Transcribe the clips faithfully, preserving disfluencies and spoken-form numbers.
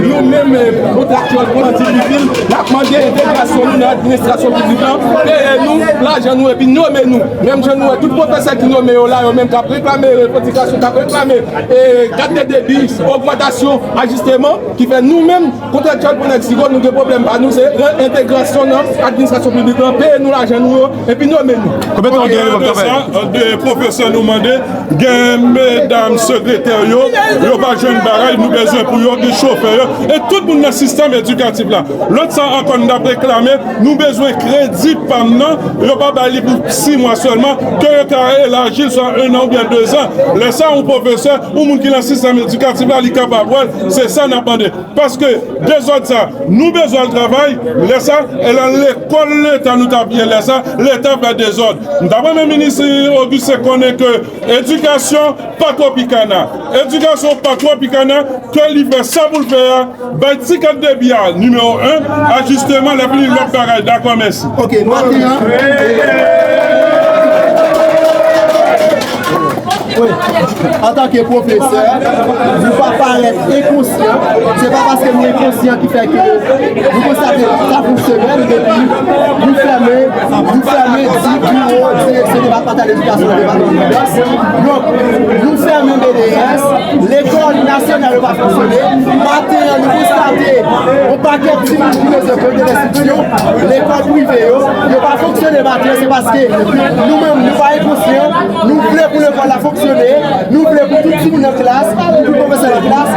Nou menm, kontraktyèl, pwodiktif, n ap mande entegrasyon nou nan administrasyon piblik lan, peye nou lajan nou epi nome nou. Menm jan nou wè tout pwofesè ki nome yo la, yo menm k ap reklame revandikasyon, k ap reklame, e, kat de debi, ogmantasyon, ajisteman, ki fè nou menm, kontraktyèl pou nèg Sigo, nou gen pwoblèm pa nou, se re-, entegrasyon nan administrasyon piblik lan, peye nou lajan nou yo, epi nome nou. Konbyen tan w gen nan travay? Sa, de pwofesè nou mande, gen medam sekretè yo, yo pa jwenn bagay, nou bezwen pou yo, gen chofè yo, e tout moun nan sistèm edikatif la. Lòt sa ankò, n ap reklame, nou bezwen kredi pam nan, yo pa bay li pou sis mwa sèlman, ke yo ka elaji l swa en an oubyen de zan. Lè sa, yon pwofesè, yon moun ki nan sistèm edikatif la, li kapab wè l, se sa n ap mande. Paske dezòd sa, nou bezwen al travay, lè sa, e lan lekòl leta nou t ap ye lè sa, leta fè dezòd. M t ap renmen minis Augustin konnen ke edikasyon pa Tropicana. Edikasyon pa Tropicana, ke li fè sa pou l fè a, bay ti kat debi a, nimewo en, ajisteman, lè fini lòt bagay. Dakò, mèsi. Ok, nou ap Wi. Antanke pwofesè, nou pa parèt enkonsyan. Se pa paske nou enkonsyan ki fè ke nou konstate sa fonksyonèl epi nou fèmen, nou fèmen di biwo direksyon depatmantal edikasyon nan depatman Nòdès. Donk, nou fèmen B D S, lekòl nasyonal yo pa fonksyone. Maten an, nou konstate yon pakèt timoun ki bezwen pran de lenstriksyon, lekòl prive yo, yo pa fonksyone maten an, se paske nou menm, nou pa enkonsyan, nou vle pou lekòl la fonksyone, nou vle pou tout timoun nan klas, pou tout pwofesè nan klas,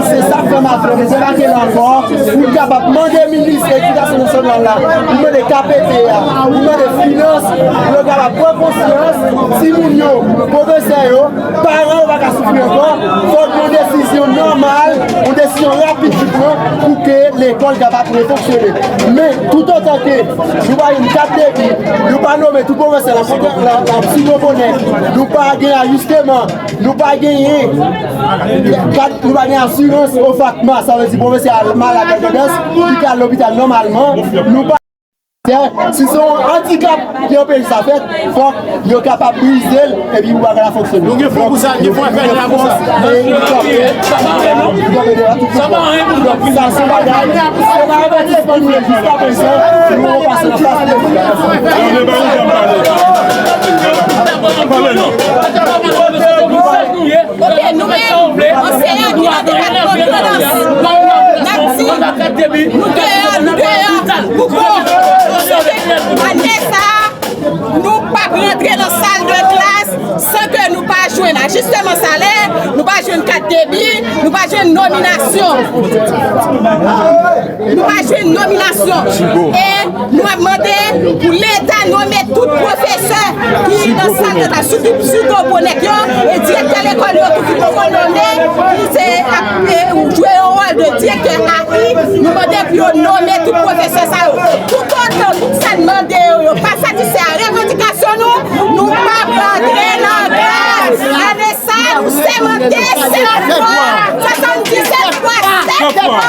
se sa k fè maten an, nou debake la ankò, pou n kapab mande minis edikasyon nasyonal la, pou mande K P T a, pou mande finans, pou yo kapab pran konsyans, timoun yo, pwofesè yo, paran yo pa ka soufri ankò, fòk yon desizyon nòmal, yon desizyon rapid ki pran pou ke lekòl kapab refonksyone. Men, toutotan ke nou pa jwenn kat debi, nou pa nome tout pwofesè nan, nan, nan Sigo Bonè, nou pa gen ajisteman, nou pa genyen, kat, nou pa gen asirans OFATMA, sa vle di pwofesè a malad nan Nòdès, li ka al lopital nòmalman, nou pa Si se yon andikap ki anpeche sa fèt, fòk yo kapab brize l epi pou bagay la fonksyone. Nou gen fon pou sa, gen fon ak gaz pou sa. Sa pa anyen non. Sa pa anyen pou nou. Donk, sa se yon bagay, se yon bagay ki disponib jiska prezan, nou pase nan faz de. Pale non. Kote nou menm, anseyan ki nan depatman Grandans, n ap di, nou deyò, nou deyò, pou bon. Ane sa, nou p ap rantre nan sal de klas san ke nou pa jwenn ajisteman salè, nou pa jwenn kat debi, nou pa jwenn nominasyon. Nou pa jwenn nominasyon. E nou ap mande pou Leta nonmen tout pwofesè ki nan sal de klas, sitou Sigo Bonè yo, e direktè lekòl yo tou ki poko nonmen, ki se ap, e, jwe yon wòl de direktè A I, nou mande pou yo nonmen tout pwofesè sa yo. Toutotan tout sa n mande yo, yo pa satisfè a revandikasyon nou, nou p ap rantre nan klas. Ane sa, nou sèmante sèt fwa, swasanndisèt fwa, sèt fwa.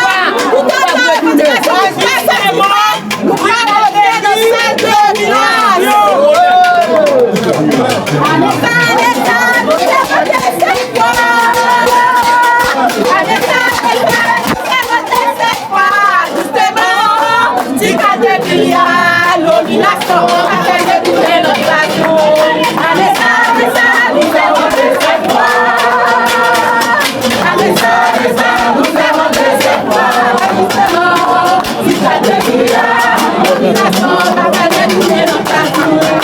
Toutotan revandikasyon nou pa satisfè, nou pa rantre nan sal de klas. Ane sa, ane sa, nou sèmante sèt fwa. Ane sa, ane sa, nou sèmante sèt fwa. Jisteman, ti kat debi a, nominasyon an pa fè detounen lòt lakou. Ane sa, ane sa, nou fè yon dezyèm fwa. Ane sa, ane sa, nou fè yon dezyèm fwa. Jisteman, ti kat debi a, nominasyon an pa fè detounen lòt lakou.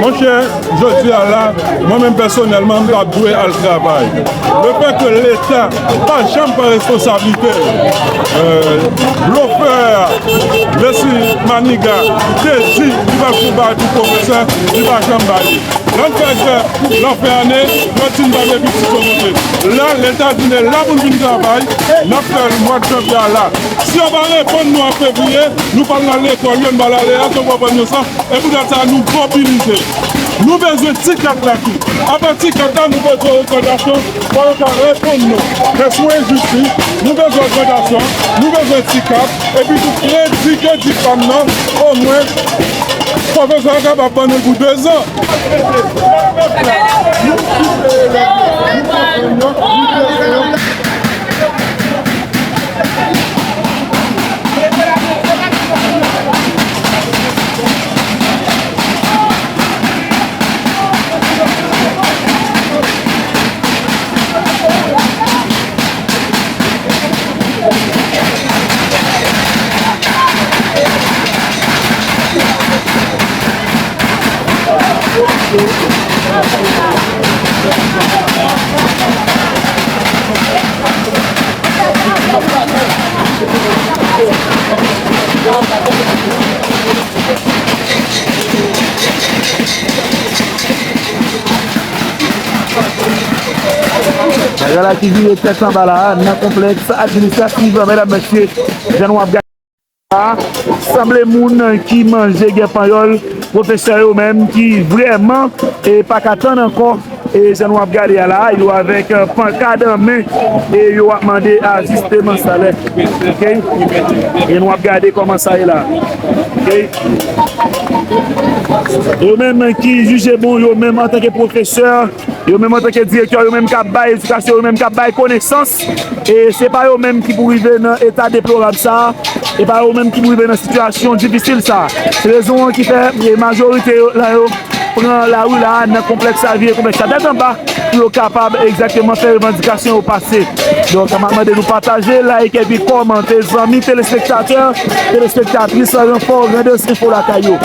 Monchè, jodi a la, mwen menm pèsonèlman, m t ap dwe al travay. Lefètke Leta pa janm pran responsablite l, euh, blofè a, Leslie Manigat, te di li pral fè yon bagay pou pwofesè, li pa janm ba li. Lè n fè grèv nan fen ane, yo di n pa gen pitit yo monte. La, Leta di n la pou n vin travay, n ap fè l mwa janvye a la. Si yo pa reponn nou an fevriye, nou pral nan lekòl yo, n pral ale a, se w konprann yo sa. E poutèt sa, nou mobilize. Nou bezwen ti kat la tou. Apa ti kat la, nou bezwen ogmantasyon pou yo ka reponn nou. Men sou enjistis, nou bezwen ogmantasyon, nou bezwen ti kat, epi tou kredi, kredi pam nan, omwen, pwofesè a kapab ban nou l pou dezan. Bagay la ki vire tèt anba la a, nan konplèks administratif, medam, mesye, jan nou ap gade la, sanble moun ki manje gen panyòl, pwofesè yo menm ki vrèman, e, pa ka tann ankò, e, jan nou ap gade a la, yo avèk, e, pankad an men, e yo ap mande ajisteman salè. Ok? E nou ap gade kòman sa ye la. Ok? Yo menm ki jije bon, yo menm antanke pwofesè, yo menm antanke direktè, yo menm k ap bay edikasyon, yo menm k ap bay konesans. E se pa yo menm ki pou rive nan eta deplorab sa a. E pa yo menm ki pou rive nan sitiyasyon difisil sa a. Se rezon an ki fè, e, majorite yo, la yo pran lari la a nan konplèks la, vire konplèks la tèt anba pou yo kapab egzakteman fè revandikasyon yo pase. Donk, m ap mande nou pataje, like epi kòmante, zanmi telespektatè, telespektatris, ranfò, Grandans Enfo lakay yo.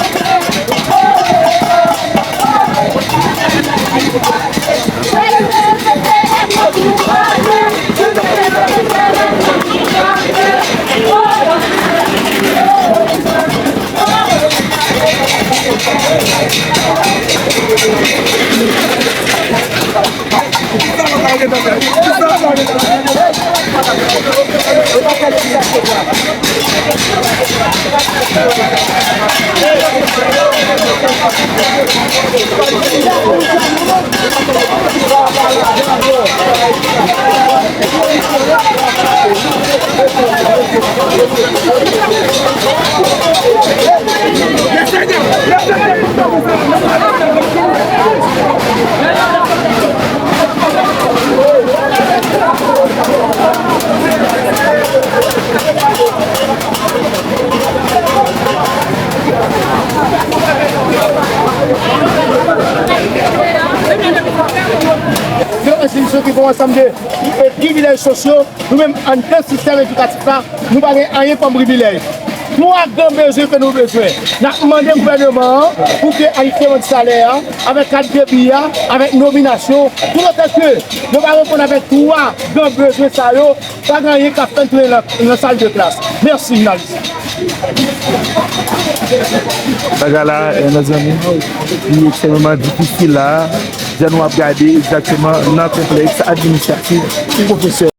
Yon enstitisyon ki fè yon ansanm de, e, privilèj sosyo, nou menm anndan sistèm edikatif la, nou pa gen anyen kòm privilèj. Twa gran bezwen ke nou bezwen. N ap mande gouvènman an pou ke ajisman de salè a, avèk kat debi a, avèk nominasyon, toutotan ke yo pa reponn avèk twa gran bezwen sa yo, pa gen anyen k ap fè n tounen nan, nan sal de klas. Mèsi, jounalis. Bagay la, eh, mezanmi, li ekstrèmeman difisil la. Jan nou ap gade egzakteman nan konplèks administratif pou pwofesè.